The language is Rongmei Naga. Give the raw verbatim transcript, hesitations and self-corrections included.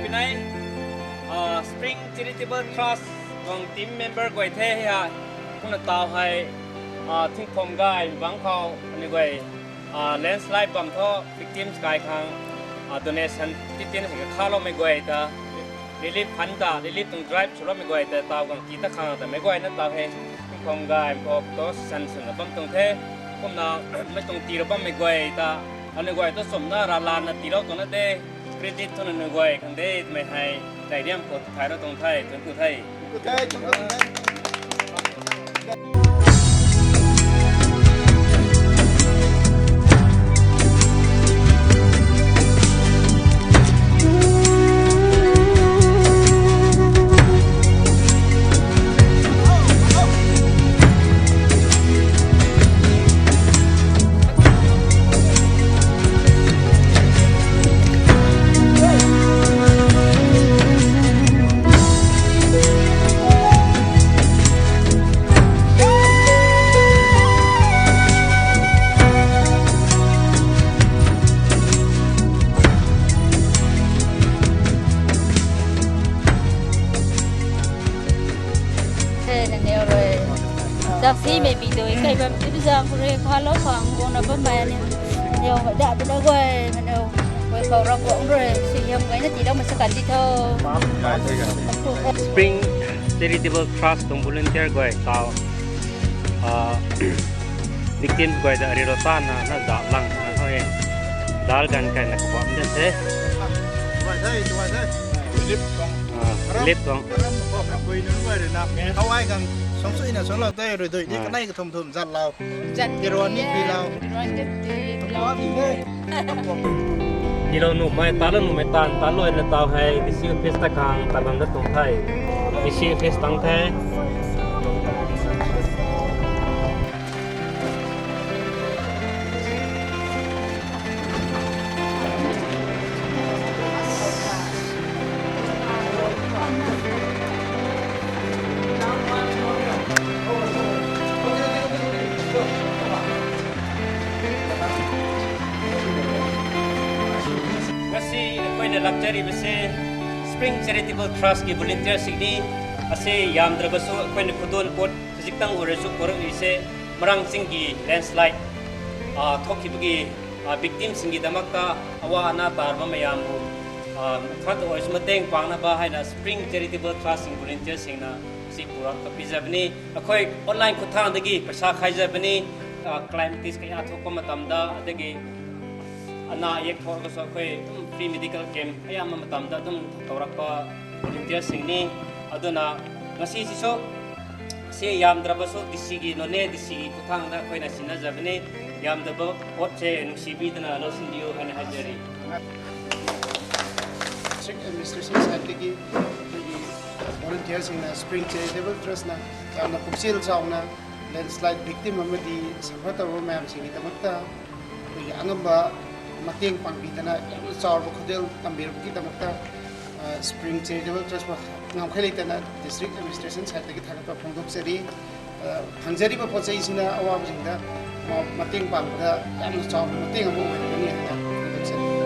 Pinai, ah, Spring Charitable Trust tuang team member guay the ha. Kumna taw hei, ah, thingpham gay bang khou, aniu guay, ah, landslide bam thu victims kai khang, ah, donation titin hei kakha loumei guay ta, relief fund ta, relief tuang drive sw loumei guay ta, taw gang ki ta khang ta, mei guay na taw hei, thingpham gay khou to san swna bam tuang the, kumna, mei tuang tii ra bammei guay ta, aniu guay ta sumna ralana tiilou tuang na de, credit thuna nunc guay khang de, twmei hei, tei riam khou thay ra tuang the, tuang ku the. He, nangniw rui. Zak si mei video kai bam, ibi zang rui kha lo khang guang na bam mai ni. Nangniw da tu da guay, nangniw guay khou ra guang rui, si yam guay na ti dau masa kan di tho. Spring Charitable Trust tuang volunteer guay tau, ah, victims guay da ri ro ta na, na za lang na ho he. Dal gan kai na kabam de the. Tuai the, tuai the. Lip tuang. Ah, lip tuang. Ram ko na koi nun guay rui na. Kawai gang song sui na song lau te rui dui. Ni kanei ka thum thum zat lau. Zat. Tiruan ni pi lau. Tiruan ni pi lau. Ni lau nu mai, ta lau nu mai tan, ta lau na tau hei, D C office ta khang, ta bam da tuang the. D C office tang the. Ngasi akhoi na lecture base Spring Charitable Trust ki volunteer sini ase yamdra basu akhoi na khudon kot Khazikthang Orezu Korang ise Marang Chingki landslide, ah, thokhi bagi, ah, victim singki damak ta awa ana tar ma mayam bu, ah, khat ois mateng pangna ba haina Spring Charitable Trust sing volunteer singna si pura kapi jabani, akhoi online khuthang dagi paisa khai jabani, ah, calamities kaya thok pa matam da, adagi ana yek thor ka so akhoi, um, free medical camp ayam matam da, um, taurak pa volunteer singni, aduna, ngasi si so, se yamdra basu D C ki none, D C ki khuthang da akhoi na sina jabani, yamdra ba pot se nungsi bi dana lo sin diu haina hajari. District Administration side ki, ki volunteer singna Spring Charitable Trust na, yamna puksil chauna, landslide victim amadi, samhat tau mayam singki damak ta, Tiki angamba mateng pangpi tana yamna chaurba khudel tambirba ki damak ta, ah, Spring Charitable Trust pa ngam khai lei tana District Administration side tiki thakat pa phungduk chari, ah, phangzari ba pochai sina awa ba jing da, ma-, mateng pangpa da yamna chaurba mateng abo bai kani hana phungduk chari.